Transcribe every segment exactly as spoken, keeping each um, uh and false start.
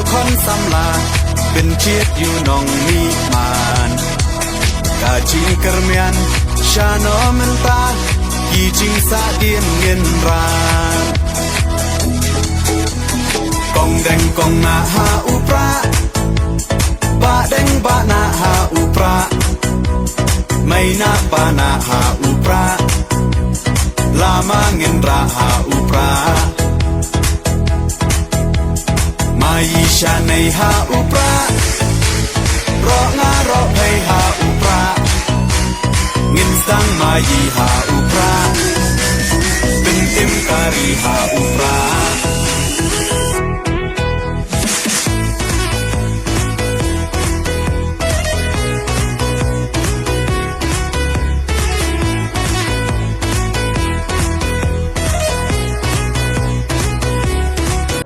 Khon samla, pynjit ïa u nongmihman. Ka jingkyrmen, shano mynta, ki jingsahdien ngin ran. Kong deng kong nah ha u prah, bah deng bah nah ha u prah. Mei nah pa nah ha u prah, lama ngin rah ha u prah. Mai shanei ha u prah, roh nga roh phei ha u prah. Ngin sdang mai ha u prah, pyntim kari ha u prah.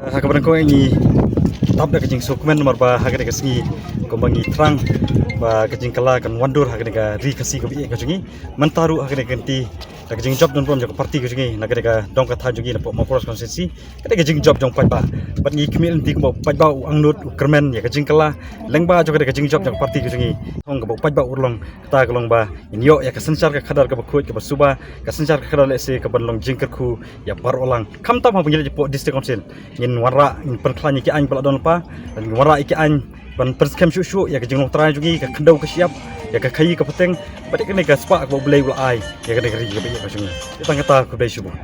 Ha kaba nyngkong ngi tap da ka jingsngewkmen namar ba ha kane ka sngi kumba ngi thrang ba ka jingkylla kan wandur ha kane ka ri Khasi kaba ïeit ka jong ngi. Mynta ruh ha kane ka kynti da ka jingjop don burom jong ka party ka jong ngi na kane ka dong ka thaw jong ngi na pdeng Mawkyrwat constituency. Kane ka jingjop jong u paidbah. Bad ngi khmih lynti kumba u paidbah u angnud u kyrmen ïa ka jingkylla lyngba jong kane ka jingjop jong ka party ka jong ngi. Thong kaba u paidbah u long kata ka long ba ngin ïoh ïa ka synshar ka khadar kaba khuid kaba suba, ka synshar ka khadar lehse kaban long jingkyrkhu ïa baroh lang. Khamtam haba ngi leit hapoh District Council ngin wanrah, ngin pynkhlaiñ ïa ki aiñ ba la don lypa, ngin wanrah ïa ki aiñ ban pynskhem shuh shuh ïa ka jinglong trai jong ngi, ka khyndew ka shyiap, ïa ka khaïi ka pateng bad ïa kane ka spah kaba U Blei u la ai ïa kane ka ri kaba ïeit ka jong ngi. Ïa tang kata, khublei shibun.